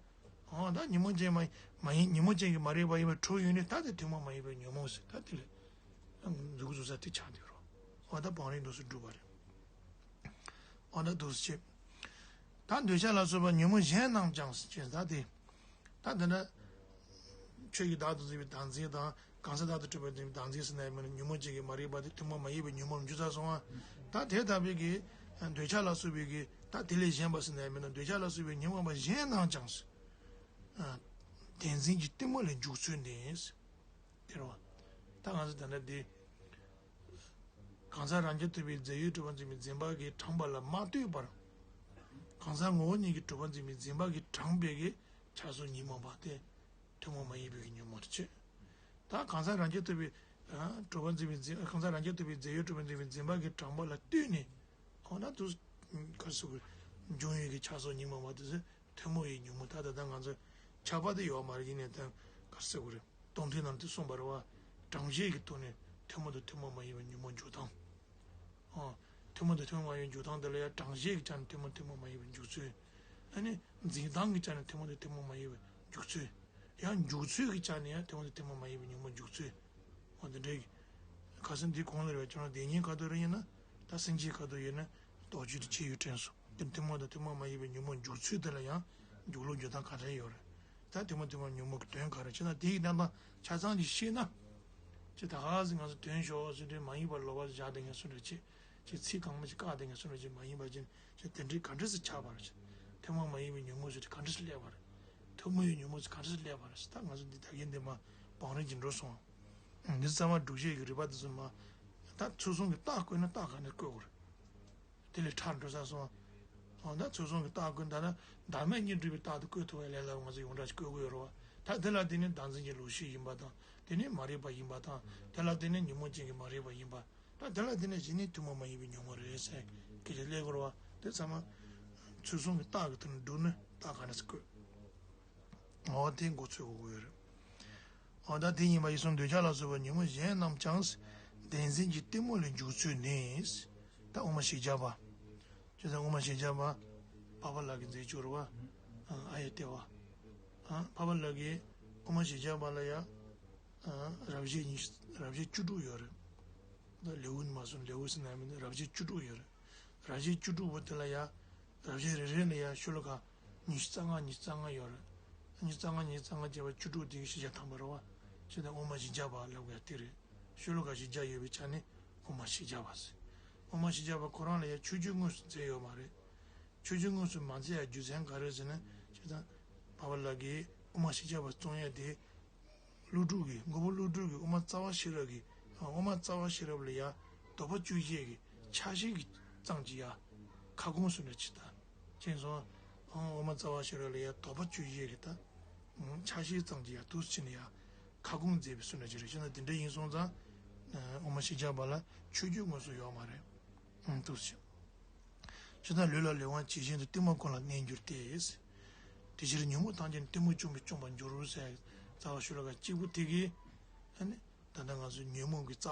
ཨོ་ད་ཉོན་མོངས་ཅན་མ་མ་ཡིན་ཉོན་མོངས་ཅན་གྱི་མ་རིག་པ་ཡིན་པ་དྲུག་ཡོད་ནི་ད་དེ་ཐུན་མོང་མ་ཡིན་པའི་ཉོན་མོངས་ཟེར་ད་དེ་ལས་འཛུགས་འཛུགས་ས་དེ་ཆགས་འདུག་རོ། ཨོ་ད་བང་རིམ་འདུག་སུ་སྒྲུབ་པ་རེད། ཨོ་ད་འདུག་སུ་བྱེད། ད་འདོད་ཆགས་ལ་སོགས་པ་ཉོན་མོངས་གཞན་རྣམས་ཀྱང་ཟེར་ད་དེ། ད་དེ་འདྲ། ཆོས་ཀྱི་བདག་ཏུ་འཛིན་པའི་བདག་འཛིན་དང་གང་ཟག་བདག་ཏུ་གྲུབ་པའི་བདག་འཛིན་ཟེར་ན་ཡང་མིན་ན་ཉོན་མོངས་ཅན་གྱི་མ་རིག་པ་དེ་ཐུན་མོང་མ་ཡིན་པའི་ཉོན་མོངས་འཇུག་ཚར་སོང་བ། ད་དེ་ལྟ་བུའི་གི་འདོད་ཆགས་ལ་སོགས་པའི་གི་ད་དེ་ལས་གཞན་པ་ཟེར་ན་ཡང་མིན་ན་འདོད་ཆགས་ལ་སོགས་པའི་ཉོན་མོངས་པ་གཞན་རྣམས་ཀྱང་ཟེར། བདེན་འཛིན་གྱི་གཏི་མུག་ལས་འཇུག་ཚུལ་ནི། དེ་རེད་བ། ད་ང་ཚོ་ད་ལྟ་འདི། གང་ཟག་རང་རྐྱ་ཐུབ་པའི་རྫས་ཡོད་གྲུབ་པར་འཛིན་པའི་འཛིན་པ་གིས་དྲངས་པ་ལ་མ་ལྟོས་པར། གང་ཟག་ངོ་བོ་ཉིད་ཀྱིས་གྲུབ་པར་འཛིན་པའི་འཛིན་པ་གིས་དྲངས་པའི་གི་ཆགས་སོགས་ཉོན་མོངས་པ་སྟེ། ཐུན་མོང་མ་ཡིན་པའི་གི་ཉོན་མོངས་དེ་བྱེད། ད་གང་ཟག་རང་རྐྱ་ཐུབ་པའི་གྲུབ་པར་འཛིན་པའི་འཛིན་གང་ཟག་རང་རྐྱ་ཐུབ་པའི་རྫས་ཡོད་གྲུབ་པར་འཛིན་པའི་འཛིན་པ་གིས་དྲངས་པ་ལ་ལྟོས་ནས། འོ་ན་དུ། ག་རེ་ཟེར་དགོས། འབྱུང་བའི་གི་ཆགས་སོགས་ཉོན་མོངས་པ་དེ་ཚོ་ཐུན་མོང་བའི་ཉོན་མོངས་ད་ལྟ་ད་ང་ཚོ་ཁྱབ་པ་དེ་ཡོད་མ་རེད། ཡིན་ནའི་ད་ག་རེ་ཟེར་དགོས་རེད། གཏོང་ཐུན་ནང་དུ་གསུངས་པ་རེད་བ། གྲངས་བཤད་ཀྱི་ཐོག་ནས་ཐུན་མོང་དང་ཐུན་མོང་མ་ཡིན་པའི་ཉོན་མོངས་འཇུག་སྟངས། ཨང་། ཐུན་མོང་དང་ཐུན་མོང་མ་ཡིན་པའི་འཇུག་སྟངས་དེ་ལ་ཡང་གྲངས་བཤད་ཀྱི་ཆ་ནས་ཐུན་མོང་ཐུན་མོང་མ་ཡིན་པའི་འཇུག་ཚུལ། ཨ་ནི་འཛིན་སྟངས་ཀྱི་ཆ་ནས་ཐུན་མོང་དང་ཐུན་མོང་མ་ཡིན་པའི་འཇུག་ཚུལ། ཡང་འཇུག་ཚུལ་གྱི་ཆ་ནས་ཡང་ཐུན་མོང་དང་ཐུན་མོང་མ་ཡིན་པའི་ཉོན་མོངས་འཇུག་ཚུལ། འོ་དེ་འདྲའི་གི། ཁ་སང་འདི་གོང་ལ་རེད་བ། ཁྱོད་རང་བདེན་གཉིས་ཁ་ཐོག་རེ་ཡིན་ན། ད་སེམས་ཅན་ཁ་ཐོག་ཡོད་ན། རྟོག་དཔྱོད་དེ་ཆེ་ཡོད་དྲན་སོང་། དེ་ཐུན་མོང་དང་ཐུན་མོང་མ་ཡིན་པའི་ཉོན་མོངས་འཇུག་ཚུལ་དེ་ལ་ཡང་། འཇུག་ལུགས་འཇུག་སྟངས་ག་འདྲ་ཡོད་རེད། ད་ཐུན་མོང་ཐུན་མོང་ཉོན་མོངས་ཀྱི་དོན་ག་རེ་བྱས་ན་དེ་ཡི་རྣམ་པ་ཆ་ཚང་གི་ཤེས་ན། ཅི་ད་ཧ་ཟིག་ང་ཚོ་དོན་ཞོག་ཟེར་དུས་མ་ཡིན་པ་ལོག་པར་བཞག་བསྡད་མཁན་སུ་འདྲ་ཅིག་ཅིག་ཚིག་གང་མ་ཅིག་བཀག་བསྡད་མཁན་སུ་འདྲ་ཅིག་མ་ཡིན་པ་ཅིག་ཅིག་དེ་འདྲའི་ག་འདྲ་ཟིག་ཆགས་པ་རེད། ཐུན་མོང་མ་ཡིན་པའི་ཉོན་མོངས་ཟེར་དུས་ག་འདྲ་ཟིག་སླེབས་པ་རེད། ཐུན་མོང་བའི་ཉོན་མོངས་ཟེར་ག་འདྲ་ཟིག་སླེབས་པ་རེད་ཟེར། ད་ང་ཚོ་འདི་ད་གིན་འདི་མ་བང་རིམ་གྱིས་འགྲོ་སོང་། འདི་ཚང་མ་སྒྲུབ་བྱེད་ཀྱི་རིགས་པ་འདི་ཚོ་མ། ད་ཚུལ་གསུམ་གྱི་རྟགས་བཀོད་ན་རྟགས་ག་ནས་བཀོད་དགོས་རེད། དེ་ལས་ཕྲ་འགྲོ་ས་སོང་། འོ་ན་ཚུལ་གསུམ་གྱི་རྟགས་བཀོད་ད་ན་བདག་མེད་གཉིས་སྒྲུབ་པའི་རྟགས་དེ་བཀོད་ཐུབ་པའི་ལས་སླ་པོ་ང་ཚོ་ཡོངས་གྲགས་ཤིག་བཀོད་དགོས་ཡོད་རེད་བ། ད་དེ་ལ་བརྟེན་ནས་བདག་འཛིན་གྱི་ལུགས་ཤེས་ཡིན་པ་དང་དེ་ནས་མ་རིག་པ་ཡིན་པ་དང་དེ་ལ་བརྟེན་ནས་ཉོན་མོངས་ཅན་གྱི་མ་རིག་པ་ཡིན་པ། ད་དེ་ལ་བརྟེན་ནས་གཞི་ནས་ཐུན་མོང་མ་ཡིན་པའི་ཉོན་མོངས་རེད་ཟེར་སྐད་ཆ་སླེབས་དགོས་རེད་བ། དེ་ཚང་མ་ཚུལ་གསུམ་གྱི་རྟགས་ཀྱི་ཐོག་ནས་བསྒྲུབས་ནས་རྟགས་ག་འདྲ་ཟིག་བཀོད། འོ་དེ་མགོ་ཚོས་དགོས་ཀྱི་ཡོད་རེད། འོ་ད་དེ་ཡིན་པ་ཡིན་སོང་འདོད་ཆགས་ལ་སོགས་པའི་ཉོན་མོངས་གཞན་རྣམས་ཀྱང་། བདེན་འཛིན་གྱི་གཏི་མུག་ལས་འཇུག་ཚུལ་ནི། ད་དབུ་མ་བཞི་བརྒྱ་པ། ཅེས་དང་དབུ་མ་བཞི་བརྒྱ་པ། འཕགས་པ་ལྷ་གིས་མཛད་བཅུག་རེད་བ། ཨ་ཡེ་ལྟེ་བ། འཕགས་པ་ལྷ་གིས་དབུ་མ་བཞི་བརྒྱ་པ་ལ་ཡ། རབ་བྱེད་ཉི་ཤུ་རབ་བྱེད་བཅུ་དྲུག་ཡོད་རེད། ད་ལེའུ་ནི་མ་སོང་ལེའུ་ཟེར་ན་མིན་ན་རབ་བྱེད་བཅུ་དྲུག་ཡོད་རེད། རབ་བྱེད་བཅུ་དྲུག་པོ་དེ་ལ་ཡ། རབ་བྱེད་རེ་རེ་ལ་ཡ་ཤོ་ལོ་ཀ་ཉི་ཤུ་རྩ་ལྔ་ཉི་ཤུ་རྩ་ལྔ་ཡོད་རེད། ཉི་ཤུ་རྩ་ལྔ་ཉི་ཤུ་རྩ་ལྔ་བྱས་པ་བཅུ་དྲུག་དེ་གི་བཞི་བརྒྱ་ཐམ་པ་རེད་བ། བྱས་ཙང་དབུ་མ་བཞི་བརྒྱ་པ་ལབ་དགོས་ཡ་དེ་རེད། ཤོ་ལོ་ཀ་བཞི་བརྒྱ་ཡོད་པའི་ཆ་ནས་དབུ་མ་བཞི་བརྒྱ་པ་ཟེར། དབུ་མ་བཞི་བརྒྱ་པ་ཁོ་རང་ལ་ཡ་མཆོད་བརྗོད་དངོས་སུ་མཛད་ཡོད་མ་རེད། མཆོད་བརྗོད་དངོས་སུ་མ་མཛད་ཡ་རྒྱུ་མཚན་ག་རེ་ཟེར་ན། བྱས་ཙང་། འཕགས་པ་ལྷ་གིས་དབུ་མ་བཞི་བརྒྱ་པ་རྩོམ་ཡ་དེ། ཀླུ་སྒྲུབ་ཀྱི་མགོན་པོ་ཀླུ་སྒྲུབ་ཀྱི་དབུ་མ་རྩ་བ་ཤེས་རབ་ཀྱི་དབུ་མ་རྩ་བ་ཤེས་རབ་ལ་ཡ་དོགས་པ་གཅོད་བྱེད་ཀྱི་ཕྱག་བཞེས་ཀྱི་ཙམ་གྱི་ཡ་ཁ་སྐོང་སུ་འདྲ་ཅིག་ད་ཅེས་སོང་། དབུ་མ་རྩ་བ་ཤེས་རབ་ལ་ཡ་དོགས་པ་གཅོད་བྱེད་ཀྱི་ད་ཕྱག་བཞེས་ཙམ་གྱི་ཡ་དུས་ཕྱིན་ཡ་ཁ་སྐོང་མཛད་པའི་སུ་འདྲ་ཅིག་རེད། བྱས་ན་དེ་འདྲ་ཡིན་སོང་ཙང་། དབུ་མ་བཞི་བརྒྱ་པ་ལ་མཆོད་བརྗོད་དངོས་སུ་ཡོད་མ་རེད། དུས་ཕྱིན། ཇི་ལྟར་ལུས་ལ་ལེགས་དབང་ཇི་བཞིན་དུ། གཏི་མུག་ཀུན་ལ་གནས་འགྱུར་ཏེ། དེ་ཕྱིར་ཉོན་མོངས་ཐམས་ཅད་གཏི་མུག་བཅོམ་པས་བཅོམ་པར་འགྱུར་ཟེར། རྩ་བ་ཤོ་ལོ་ཀ་གཅིག་པུ་དེ་གིས། ཨ་ནི། ད་ལྟ་ང་ཚོ་ཉོན་མོངས་ཀྱི་རྩ་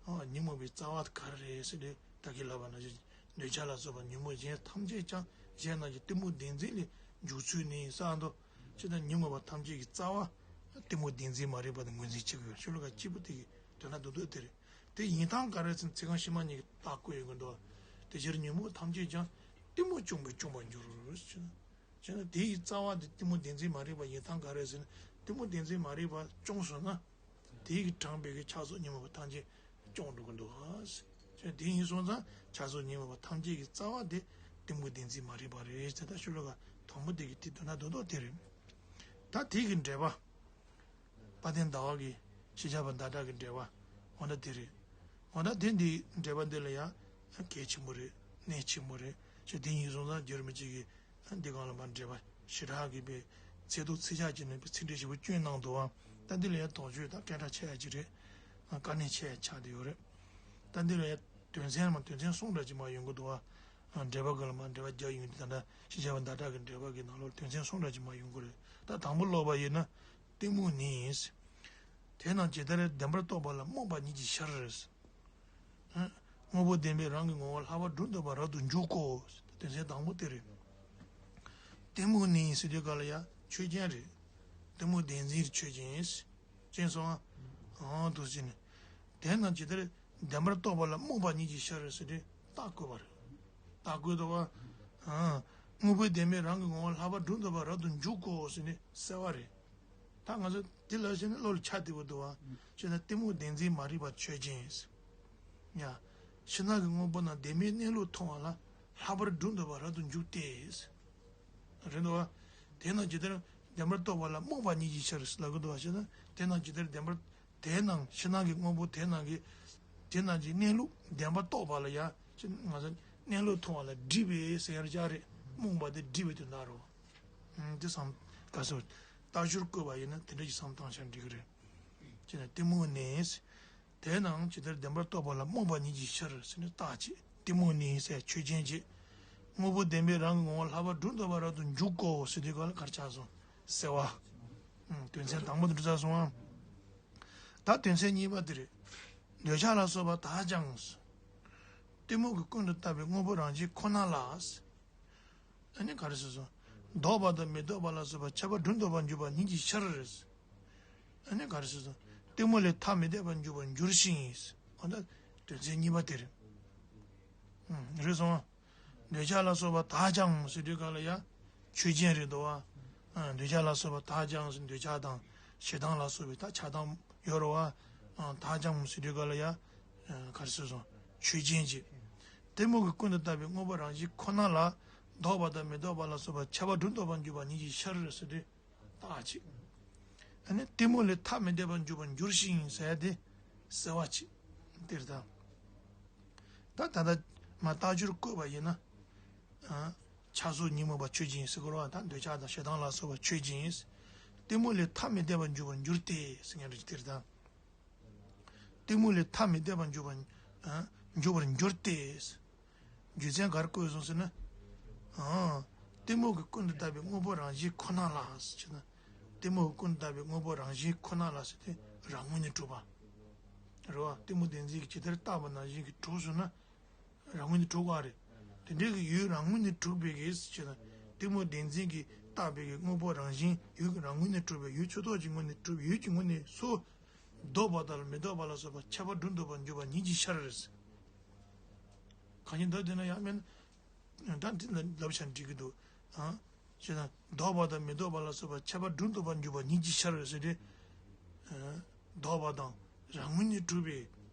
བ། ཨ་ཉོན་མོངས་པའི་རྩ་བ་ག་རེ་རེད་ཟེར་ཏེ་ད་གིན་ལབ་པ་ནང་བཞིན་འདོད་ཆགས་ལ་སོགས་པ་ཉོན་མོངས་གཞན་ཐམས་ཅད་ཀྱང་གཞན་རྣམས་ཀྱི་གཏི་མུག་བདེན་འཛིན་ལས་འཇུག་ཚུལ་ནི་ས་འདུ། ཇི་ལྟར་ཉོན་མོངས་པ་ཐམས་ཅད་ཀྱི་རྩ་བ་གཏི་མུག་བདེན་འཛིན་མ་རིག་པ་དེ་ངོས་འཛིན་བྱེད་དགོས། ཤོ་ལོ་ཀ་གཅིག་པུ་དེ་གིས་དོན་དག་རྡོག་རྡོག་དེ་རེད། དེ་ཡིན་སྟངས་ག་རེ་ཟེར་ན་ཚིག་རྐང་ཕྱི་མ་གཉིས་ཀྱིས་རྟགས་བཀོད་ཡོང་གི་འདུག་དེ་ཕྱིར་ཉོན་མོངས་ཐམས་ཅད་ཀྱང་གཏི་མུག་བཅོམ་པས་བཅོམ་པར་འགྱུར་ཟེར་ན། བྱས་ན་དེ་ཡི་རྩ་བ་དེ་གཏི་མུག་བདེན་འཛིན་མ་རིག་པ་ཡིན་སྟངས་ག་རེ་ཟེར་ན། གཏི་མུག་བདེན་འཛིན་མ་རིག་པ་བཅོམ་སོང་ན། དེ་ཡི་དྲངས་པའི་གི་ཆགས་སོགས་ཉོན་མོངས་པ་ཐམས་ཅད་བཅོམ་འགྲོ་གི་འདུག་ཟེར། བྱས་ན་དེ་ཡིན་སོང་ཙང་ཆགས་སོགས་ཉོན་མོངས་པ་ཐམས་ཅད་ཀྱི་རྩ་བ་དེ་གཏི་མུག་བདེན་འཛིན་མ་རིག་པ་རེད་ཟེར། ད་ཤོ་ལོ་ཀ་དང་པོ་དེ་གི་དེ་དོན་དག་རྡོག་རྡོག་དེ་རེད། ད་དེ་གི་འགྲེལ་པ། དཔལ་ལྡན་ཟླ་བ་གིས་ཤེས་བྱ་པ་ཟླ་གྲགས་ཀྱི་འགྲེལ་པ། འོ་ན་དེ་རེད། འོ་ན་དེ་འདི་འགྲེལ་པ་འདི་ལ་ཡང་གལ་ཆེན་པོ་རེད། གནད་ཆེན་པོ་རེད། ཞེས་དེ་ཡིན་སོང་ཙང་རྒྱུད་རིན་པོ་ཆེ་གིས་འདི་གང་ལ་མ་འགྲེལ་པ་ཞེ་དྲག་གི་པའི་ཚིག་ཏོག་ཚིག་ཆག་ཅིག་ནས་པའི་ཚིག་འགྲེལ་ཞིབ་པོ་བསྐྱོན་གནང་འདུག་བ། ད་འདི་ལ་ཡང་དོགས་གཅོད་དང་སྐད་གྲགས་ཆེ་ཡ་ཅིག་རེད། དཀའ་གནད་ཆེ་ཡ་ཆགས་བསྡད་ཡོད་རེད། ད་འདི་ལ་ཡ་དོན་ཚན་མ་དོན་ཚན་གསུམ་འདྲ་ཅིག་མ་ཡོང་གི་འདུག་བ། འགྲེལ་པ་གི་ལ་མ་འགྲེལ་པ་རྒྱག་ཡོང་དུས་ད་ལྟ་ཤེས་བྱ་བ་ཟླ་གྲགས་ཀྱི་འགྲེལ་པ་གི་ནང་ལོགས་དོན་ཚན་གསུམ་འདྲ་ཅིག་མ་ཡོང་གི་རེད། ད་དང་པོ་ཀློག་པ་ཡིན་ན། གཏི་མུག་ནི། དེ་རྣམས་ཇི་ལྟར་བདེན་པར་རྟོགས་པ་ལ་རྨོངས་པ་ཉིད་ཀྱི་ཕྱིར། དངོས་པོ་བདེན་པས་རང་གི་ངོ་བོ་ལྷག་པར་སྒྲུབ་འདོད་པ་རབ་ཏུ་འཇུག་གོ། དོན་ཚན་དང་པོ་དེ་རེད། གཏི་མུག་ནི་ཟེར་དུས་ག་ལ་ཡ་ཆོས་ཅན་རེད། གཏི་མུག་བདེན་འཛིན་ཆོས་ཅན། ཅན་སོང་ཨ། འོང་དུ་ཟིན། དེ་རྣམས་ཇི་ལྟར་བདེན་པར་རྟོགས་པ་ལ་རྨོངས་པ་ཉིད་ཀྱི་ཕྱིར་ཟེར་དུས་རྟགས་བཀོད་པ་རེད། རྟགས་བཀོད་དོ་བ། དངོས་པོ་བདེན་པས་རང་གི་ངོ་བོ་ལྷག་པར་སྒྲུབ་འདོད་པ་རབ་ཏུ་འཇུག་གོ་ཟེར་ནས་གསལ་བ་རེད། ད་ང་ཚོ་འདི་ལ་བྱས་ན་བློ་ལ་ཆ་དེ་བོ་འདུག་བ། བྱས་ན་གཏི་མུག་བདེན་འཛིན་མ་རིག་པ་ཆོས་ཅན། ཡ། ཕྱི་ནང་གི་དངོས་པོ་རྣམས་བདེན་པའི་གནས་ལུགས་མཐོང་བ་ལ་ལྷག་པར་སྒྲུབ་འདོད་པ་རབ་ཏུ་འཇུག་སྟེ། རེད་འདུག་བ། དེ་རྣམས་ཇི་ལྟར་བདེན་པར་རྟོགས་པ་ལ་རྨོངས་པ་ཉིད་ཀྱི་ཕྱིར་ལབ་ཀྱི་འདུག་བ། བྱས་ན་དེ་རྣམས་ཇི་ལྟར་བདེན་པར། དེ་རྣམས་ཕྱི་ནང་གི་དངོས་པོ་དེ་རྣམས་ཀྱི། དེ་རྣམས་ཀྱི་གནས་ལུགས་བདེན་པར་རྟོགས་པ་ལ་ཡང་ང་ཚོ་གནས་ལུགས་མཐོང་བ་ལ་སྒྲིབ་པས་ཟེར་ཡ་ཅིག་རེད། རྨོངས་པ་དེ་སྒྲིབ་པའི་དོན་དག་རེད། དེ་བསམ་ག་ཟེར། རྟགས་སྦྱོར་བཀོད་པ་ཡིན་ན་དེ་འདྲ་ཞིག་བསམ་བཏང་བྱས་འགྲིག་གི་རེད། ཅེ་ན་གཏི་མུག་ནི། དེ་རྣམས་ཇི་ལྟར་བདེན་པར་རྟོགས་པ་ལ་རྨོངས་པ་ཉིད་ཀྱི་ཕྱིར་ཟེར་ནས་རྟགས་ཅིག་གཏི་མུག་ནི་ཟེར་ཆོས་ཅན་ཅིག་དངོས་པོ་བདེན་པས་རང་གི་ངོ་བོ་ལྷག་པར་སྒྲུབ་འདོད་པ་རབ་ཏུ་འཇུག་གོ་ཟེར་དུས་ག་ལ་ག་རེ་ཆགས་སོང་། གསལ་བ། དོན་ཚན་དང་པོ་དེ་འགྲུབ་ཚར་སོང་ཨ། ད་དོན་ཚན་གཉིས་པ་དེ་རེད། འདོད་ཆགས་ལ་སོགས་པ་དག་ཀྱང་། གཏི་མུག་གིས་ཀུན་ཏུ་བཏགས་པའི་དངོས་པོ་རང་བཞིན་ཁོ་ན་ལ། ཨ་ནི་ག་རེ་ཟེར་སོང་། ལྡོག་པ་དང་མི་ལྡོག་པ་ལ་སོགས་པ་ཁྱད་པར་སྒྲུབ་འདོད་པར་འགྱུར་བ་ཉིད་ཀྱི་ཕྱིར། ཨ་ནི་ག་རེ་ཟེར་སོང་། གཏི་མུག་ལས་ཐ་མི་དད་པར་འགྱུར་བར་འགྱུར་ཞིང་། འོ་ད་དོན་ཚན་གཉིས་པ་དེ་རེད། རེད་སོང་། འདོད་ཆགས་ལ་སོགས་པ་དག་ཀྱང་ཟེར་དུས་ག་ལ་ཡ། ཆོས་ཅན་རེད་དོ་བ། འདོད་ཆགས་ལ་སོགས་པ་དག་ཀྱང་ཟེར་འདོད་ཆགས་དང་ཞེ་སྡང་ལ་སོགས་པའི་ད་ཆགས་སྡང་ཡོད་རེད་བ། དག་ཀྱང་ཟེར་དུས་ག་ལ་ཡ། ག་རེ་ཟེར་སོང་། ཆོས་ཅན་གྱི། གཏི་མུག་གིས་ཀུན་ཏུ་བཏགས་པའི་དངོས་པོ་རང་བཞིན་ཁོ་ན་ལ། ལྡོག་པ་དང་མི་ལྡོག་པ་ལ་སོགས་པ་ཁྱད་པར་སྒྲུབ་འདོད་པར་འགྱུར་བ་ཉིད་ཀྱི་ཕྱིར་ཟེར་དུས། རྟགས་གཅིག་ཨ་ནི་གཏི་མུག་ལས་ཐ་མི་དད་པར་འགྱུར་བར་འགྱུར་ཞིང་ཟེར་ཡ་དེ་གསལ་བ་གཅིག་འདིར་དང་། ད་ད་ལྟ་མ་རྟགས་སྦྱོར་བཀོད་པ་ཡིན་ན། ཆགས་སོགས་ཉོན་མོངས་པ་ཆོས་ཅན་ཟེར་དགོས་རེད་བ། ད་འདོད་ཆགས་དང་ཞེ་སྡང་ལ་སོགས་པ་ཆོས་ཅན། གཏི་མུག་ལས་ཐ་མི་དད་པར་འགྱུར་བར་འགྱུར་ཏེ་ཟེར་མཁན་རེད་འདིར་དང་། གཏི་མུག་ལས་ཐ་མི་དད་པར་འགྱུར་བར་འགྱུར་བར་འགྱུར་ཏེ། རྒྱུ་མཚན་ག་རེ་བཀོད་སོང་ཟེར་ན། གཏི་མུག་གིས་ཀུན་ཏུ་བཏགས་པའི་དངོས་པོ་རང་བཞིན་ཁོ་ན་ལ་ཟེར་ན། གཏི་མུག་གིས་ཀུན་ཏུ་བཏགས་པའི་དངོས་པོ་རང་བཞིན་ཁོ་ན་ལ་ཟེར་ཏེ་རང་ངོས་ནས་གྲུབ་པ། རེད་བ། གཏི་མུག་བདེན་འཛིན་གྱིས་ཇི་ལྟར་བཏགས་པ་ནང་བཞིན་གྱིས་གྲུབ་སོང་ན། རང་ངོས་ནས་གྲུབ་པ་རེད། དེ་འདྲའི་གི་ཡུལ་རང་ངོས་ནས་གྲུབ་པའི་གི་ཟེར་ན། གཏི་མུག་བདེན་འཛིན་གྱིས་བཏགས་པའི་གི་དངོས་པོ་རང་བཞིན་ཡུལ་གྱི་རང་ངོས་ནས་གྲུབ་པའི་ཡུལ་ཆོས་ཐོག་གི་ངོས་ནས་གྲུབ་ཡུལ་གྱི་ངོས་ནས་སོ། ལྡོག་པ་དང་མི་ལྡོག་པ་ལ་སོགས་པ་ཁྱད་པར་སྒྲུབ་འདོད་པར་འགྱུར་བ་ཉིད་ཀྱི་ཕྱིར་རེད། གང་ཞིག་འདོད་དེ་ན་ཡང་མིན། ད་འདི་ལ་ལབ་བྱ་འགྲིག་གི་འདུག་ཨ། ཞེ་ན་ལྡོག་པ་དང་མི་ལྡོག་པ་ལ་སོགས་པ་ཁྱད་པར་སྒྲུབ་འདོད་པར་འགྱུར་བ་ཉིད་ཀྱི་ཕྱིར་རེད་ཟེར་ཏེ། ལྡོག་པ་དང་རང་ངོས་ནས་གྲུབ་པའི་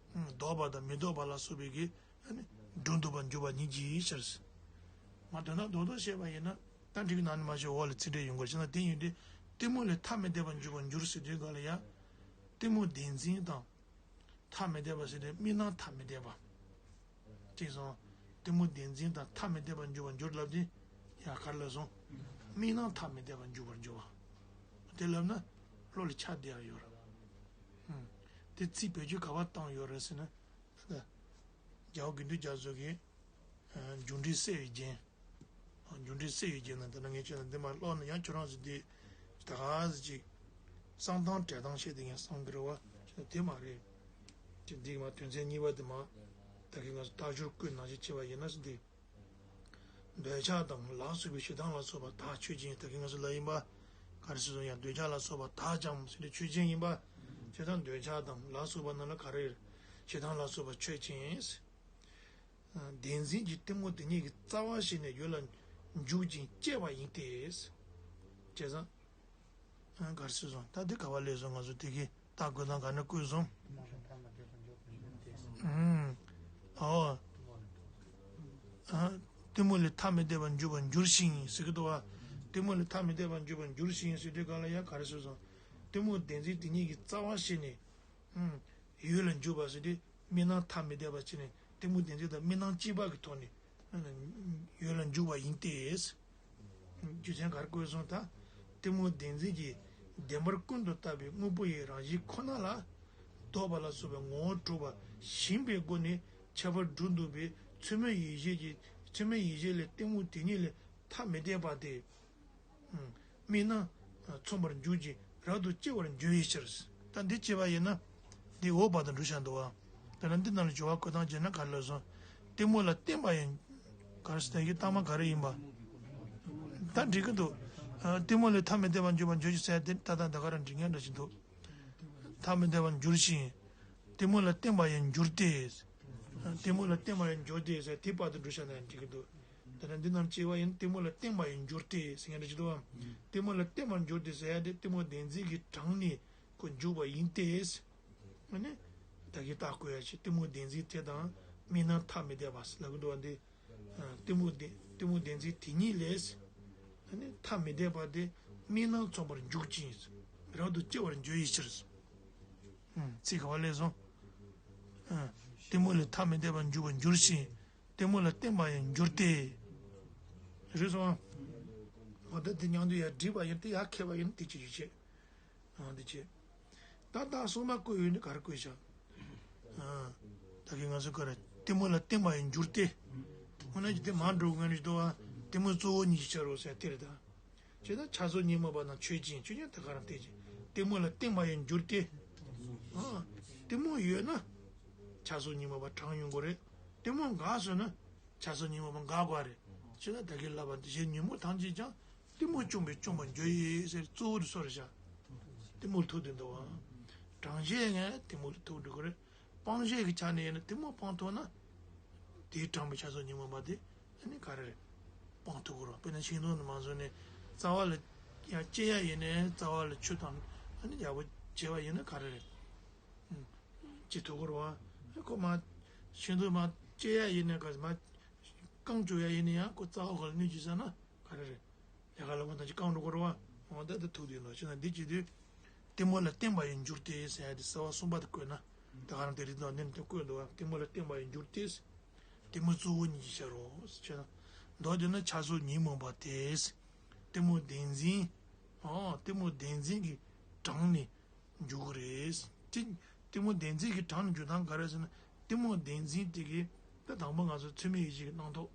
ལྡོག་པ་དང་མི་ལྡོག་པ་ལ་སོགས་པའི་གི་སྒྲུབ་འདོད་པར་འགྱུར་བ་ཉིད་ཀྱི་ཕྱིར། མ་དོན་དག་རྡོག་རྡོག་བཤད་པ་ཡིན་ན་ད་འགྲིག་གི་ནང་ནས་མ་བཤད་འོག་ལ་ཚིག་འགྲེལ་ཡོང་དགོས་བྱས་ན་དེ་ཡིན་དུས་གཏི་མུག་ལས་ཐ་མི་དད་པར་འགྱུར་བར་འགྱུར་ཟེར་དུས་ག་ལ་ཡ། གཏི་མུག་བདེན་འཛིན་དང་། ཐ་མི་དད་པ་ཟེར་དུས་དམིགས་རྣམ་ཐ་མི་དད་པ། ཅེས་སོང་། གཏི་མུག་བདེན་འཛིན་དང་ཐ་མི་དད་པར་འགྱུར་བར་འགྱུར་ལབ་དུས། ཡ་ག་རེ་ལབ་སོང་། དམིགས་རྣམ་ཐ་མི་དད་པར་འགྱུར་བར་འགྱུར་བ། དེ་ལབ་ན། བློ་ལ་ཆ་བསྡད་ཡ་ཡོད་རེད། ཧུམ། དེ་ཚིག་བེད་སྤྱོད་ག་པར་བཏང་ཡོད་རེད་ཟེར་ན། ད་ལྟ། རྒྱལ་བ་དགེ་འདུན་རྒྱ་མཚོ་གིས། འཇུག་འགྲེལ་གསལ་བའི་རྒྱན། འཇུག་འགྲེལ་གསལ་བའི་རྒྱན་ན་དེ་ན་ངས་ཁྱོད་ལ་འདི་མ་ཀློག་ན་ཡང་ཁྱོད་རང་ཚོ་འདི་ད་ག་ཟེ་ཅིག་བསམ་སྟངས་བྲལ་སྟངས་བཤད་དེ་ངས་བསམ་གི་རེད་བ། དེ་མ་རེད། དེ་འདི་མ་དོན་ཚན་གཉིས་པ་དེ་མ། ད་གིན་ང་ཚོ་རྟགས་སྦྱོར་བཀོད་ནང་བཞིན་བྱས་པ་ཡིན་ན་ཟེ་འདི། འདོད་ཆགས་དང་ལ་སོགས་པའི་ཞེ་སྡང་ལ་སོགས་པ་དག་ཆོས་ཅན། ད་གིན་ང་ཚོ་ལ་ཡིན་པ། ག་རེ་ཟེར་སོང་ཡང་འདོད་ཆགས་ལ་སོགས་པ་དག་ཀྱང་ཟེར་ཏེ་ཆོས་ཅན་ཡིན་པ། བྱས་ཙང་འདོད་ཆགས་དང་ལ་སོགས་པ་རྣམས་ལ་ག་རེ། ཞེ་སྡང་ལ་སོགས་པ་ཆོས་ཅན། བདེན་འཛིན་གྱི་གཏི་མུག་དེ་ཉིད་ཀྱི་རྩ་བ་ཤེས་ནས་ཡུལ་ལ་འཇུག་ཅིང་སྐྱེ་བ་ཡིན་ཏེ། བྱས་ཙང་། ག་རེ་ཟེར་སོང་ད་འདི་ག་པར་སླེབས་སོང་ང་ཚོ་དེ་གི་རྟགས་བཀོད་སྟངས་ག་ནས་བཀོད་སོང་། ཨུམ། ཨོ། གཏི་མུག་ལས་ཐ་མི་དད་པར་འགྱུར་བར་འགྱུར་ཞིང་ཟེར་གི་འདུག་བ། གཏི་མུག་ལས་ཐ་མི་དད་པར་འགྱུར་བར་འགྱུར་ཞིང་ཟེར་དུས་ག་ལ་ཡ་ག་རེ་ཟེར་སོང་། གཏི་མུག་བདེན་འཛིན་དེ་ཉིད་ཀྱི་རྩ་བ་ཤེས་ནས། ཡུལ་ལ་འཇུག་པ་ཟེར་དུས་དམིགས་རྣམ་ཐ་མི་དད་པ་བྱས་ནས་གཏི་མུག་བདེན་འཛིན་དང་དམིགས་རྣམ་གཅིག་པ་གི་ཐོག་ནས་ཡུལ་ལ་འཇུག་པ་ཡིན་ཏེ། རྒྱུ་མཚན་ག་རེ་བཀོད་སོང་ད། གཏི་མུག་བདེན་འཛིན་གྱིས་བདེན་པར་ཀུན་ཏུ་བཏགས་པའི་དངོས་པོ་ཡི་རང་བཞིན་ཁོ་ན་ལ་ལྡོག་པ་ལ་སོགས་པའི་ངོ་བོ་གྲུབ་པ་ཞེན་པའི་སྒོ་ནས་ ཁྱད་པར་དྲུག་འདུས་པའི་ཚད་མའི་ཡེ་ཤེས་ཀྱི་ཚད་མའི་ཡེ་ཤེས་ལས་གཏི་མུག་དེ་ཉིད་ལས་ཐ་མི་དད་པ་དེ། དམིགས་རྣམ་མཚུངས་པར་འཇུག་ཅིང་རབ་ཏུ་སྐྱེ་བར་འགྱུར་བའི་ཕྱིར། ད་འདི་བྱས་པ་ཡིན་ན། འདི་འོག་བར་དུ་འགྲོ་བཞག་འདུག་བ། དེ་ལ་འདི་རྣམས་ལ་སྦྱོར་བ་བཀོད་སྟངས་བྱས་ན་ག་རེ་ལབ་སོང་། གཏི་མུག་ལ་བརྟེན་པ་ཡང་། ག་རེ་ཟེར་ཡིན་གཏའ་མ་ག་རེ་ཡིན་པ། ད་འགྲིག་གི་འདུག་གཏི་མུག་ལས་ཐ་མི་དད་པར་འགྱུར་བར་འགྱུར་ཞིང་ཟེར་དེ་ད་ལྟ་འདི་ག་རང་འགྲིག་ངེས་འདྲ་ཞིག་འདུག་ཐ་མི་དད་པར་འགྱུར་ཞིང་། གཏི་མུག་ལ་བརྟེན་པ་ཡང་འགྱུར་ཏེ། གཏི་མུག་ལ་བརྟེན་པ་ཡང་འགྱུར་ཏེ་ཟེར་དེ་བར་དུ་འགྲོ་བཞག་ན་ཡང་འགྲིག་གི་འདུག་ད་ནི་འདི་རྣམས་བྱས་པ་ཡིན་གཏི་མུག་ལ་བརྟེན་པ་ཡང་འགྱུར་ཏེ་ཟེར་མཁན་འདྲ་ཞིག་འདུག་བ། གཏི་མུག་ལ་བརྟེན་པར་འགྱུར་ཏེ་ཟེར་ཡ་དེ་གཏི་མུག་བདེན་འཛིན་གྱི་གྲངས་ནི་ཁོ་འཇུག་པ་ཡིན་ཏེ། ཨ་ནི། ད་གིན་རྟགས་བཀོད་ཡ་ཆེ་གཏི་མུག་བདེན་འཛིན་དེ་དང་དམིགས་རྣམ་ཐ་མི་དད་པ་ལབ་གི་འདུག་བ་འདི། གཏི་མུག་བདེན་གཏི་མུག་བདེན་འཛིན་དེ་ཉིད་ལས། ཨ་ནི་ཐ་མི་དད་པ་དེ་དམིགས་རྣམ་མཚུངས་པར་འཇུག་ཅིང་། རབ་ཏུ་སྐྱེ་བར་འགྱུར་བའི་ཕྱིར། ཚིག་ག་བ་ལས་སོང་། གཏི་མུག་ལས་ཐ་མི་དད་པར་འགྱུར་བར་འགྱུར་ཞིང་། གཏི་མུག་ལ་བརྟེན་པ་ཡང་འགྱུར་ཏེ། རེད་སོང་། འོ་ད་དེ་མཉམ་དུ་ཡར་བསྒྲིགས་པ་ཡིན་ཏེ་ཡར་ཁྱེར་བ་ཡིན་དེ་ཅི་ཞིག་བྱེད། འོ་དེ་བྱེད། ད་ད་སོང་མ་བཀོད་ཡོད་ནི་ག་རེ་བཀོད་བྱ། ད་གིན་ང་ཚོ་ག་རེ་གཏི་མུག་ལ་བརྟེན་པ་ཡང་འགྱུར་ཏེ། འོ་ན་ཅི་དེ་མ་འགྲོ་ངན་རེ་ཞིག་འདུག་བ། གཏི་མུག་གཙོ་བོ་ཉིད་ཀྱི་ཕྱིར་རོ་ཟེར་དེ་རེད་ད། བྱས་ན་ཆགས་སོགས་ཉོན་མོངས་པ་དང་ཆོས་ཅན། ཆོས་ཅན་དེ་ག་རང་བལྟས་ཀྱི། གཏི་མུག་ལ་བརྟེན་པ་ཡང་འགྱུར་ཏེ། ཨ། གཏི་མུག་ཡོད་ན། ཆགས་སོགས་ཉོན་མོངས་པ་གྲངས་ཡོང་དགོས་རེད། གཏི་མུག་འགགས་སོང་ན། ཆགས་སོགས་ཉོན་མོངས་པ་འགག་དགོས་རེད། བྱས་ན་ད་གིན་ལབ་པ་འདི་བཞིན་ཉོན་མོངས་ཐམས་ཅད་ཀྱང་། གཏི་མུག་བཅོམ་པས་བཅོམ་པར་འགྱུར་ཡི་ཟེར་གཙོ་བོ་དེ་སོ་རེད་བཞག་གཏི་མུག་ལ་ཐུག་བསྡད་འདུག་བ། གྲངས་བཤད་ངས་གཏི་མུག་ལ་ཐུག་འགྲོ་གི་རེད། སྤང་བཤད་ཀྱི་ཆ་ནས་ཡིན་ན་གཏི་མུག་སྤང་ཐུབ་ན། དེའི་དྲངས་པའི་ཆགས་སོགས་ཉོན་མོངས་པ་དེ་ཨ་ནི་ག་རེ་རེད། སྤང་ཐུབ་ཀྱི་རེད། དཔེར་ན་ཤིང་སྡོང་ནས་མ་བཟོས་ནས་རྩ་བ་ལ་ཡང་སྐྱེ་ཡ་ཡིན་ནའི་རྩ་བ་ལ་ཆུ་དང་ཨ་ནི་ཡག་པོ་བྱས་པ་ཡིན་ན་ག་རེ་རེད། སྐྱེ་ཐུབ་ཀྱི་རེད་བ། ཁོ་མ་ཤིང་སྡོང་མ་སྐྱེ་ཡ་ཡིན་ནའི་ག་མ་རྐང་བཅུག་ཡ་ཡིན་ན་ཡང་ཁོ་རྩ་བ་ཁོ་ལ་གནོད་ཀྱི་ཟེར་ན་ག་རེ་རེད། ལས་ཀ་ལ་མ་ཐང་ཅིག་རྐང་འགྲོ་གི་རེད་བ། འོ་ད་ད་ཐུག་དུས་ལོ་ཕྱིན་ན་འདི་བྱེད་དུས། གཏི་མུག་ལ་བརྟེན་པ་ཡང་འགྱུར་ཏེ་ཟེར་ཡ་དེ་ཟེར་བ་གསུམ་པ་དེ་བཀོད་ན། ད་ག་རང་དེ་རིགས་དང་ནི་དེ་བཀོད་འདུག་བ། གཏི་མུག་ལ་བརྟེན་པ་ཡང་འགྱུར་ཏེ། གཏི་མུག་གཙོ་བོ་ཉིད་ཀྱི་ཕྱིར་རོ། ཞེ་ན། མདོར་བསྡུས་ན་ཆགས་སོགས་ཉོན་མོངས་པ་དེ། གཏི་མུག་བདེན་འཛིན། ཨོ། གཏི་མུག་བདེན་འཛིན་གྱི་གྲངས་ནི་འཇུག་གི་རེད། དེ་གཏི་མུག་བདེན་འཛིན་གྱི་གྲངས་ནི་འཇུག་སྟངས་ག་རེ་ཟེར་ན། གཏི་མུག་བདེན་འཛིན་དེ་གི་ད་དང་པོ་ང་ཚོ་ཚད་མའི་ཡེ་ཤེས་ཀྱི་རྣམ་རྟོག་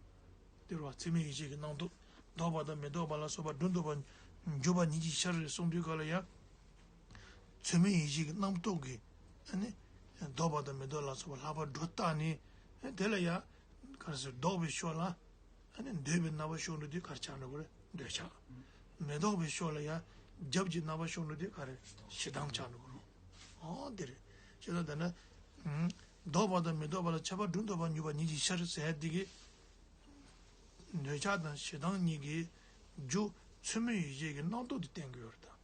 དེ་རུ་བ་ཚད་མའི་ཡེ་ཤེས་ཀྱི་རྣམ་རྟོག་ལྡོག་པ་དང་མི་ལྡོག་པ་ལ་སོགས་པ་སྒྲོ་འདོགས་པ་འཇུག་པ་ཉིད་ཀྱི་ཕྱིར་རེད་གསུངས་དུས་ག་ལ་ཡང་། ཚད་མའི་ཡེ་ཤེས་ཀྱི་རྣམ་རྟོག་གིས་ཨ་ནི། ལྡོག་པ་དང་མི་ལྡོག་ལ་སོགས་པ་ལྷག་པར་སྒྲོ་བཏགས་ནས། དེ་ལ་ཡང་། ག་རེ་ཟེར་ལྡོག་པའི་ཕྱོགས་ལ། ཨ་ནི་འདོད་པའི་རྣམ་པ་ཤོར་འགྲོ་དུས་ག་རེ་ཆགས་འགྲོ་གི་རེད། འདོད་ཆགས། མི་ལྡོག་པའི་ཕྱོགས་ལ་ཡང་རྒྱབ་ཀྱི་རྣམ་པ་ཤོར་འགྲོ་དུས་ག་རེ་ཞེ་སྡང་ཆགས་འགྲོ་གི་རེད། ཨོ་དེ་རེད། ཞེ་ན་དེ་ན། ལྡོག་པ་དང་མི་ལྡོག་པ་ལ་ཁྱད་པར་སྒྲོ་འདོགས་པ་འཇུག་པ་ཉིད་ཀྱི་ཕྱིར་ཟེར་དེ་གི་འདོད་ཆགས་དང་ཞེ་སྡང་གཉིས་ཀྱི་རྒྱུ་ཚད་མའི་ཡེ་ཤེས་ཀྱི་རྣམ་རྟོག་དེ་བསྟན་གྱི་ཡོད་རེད་ད།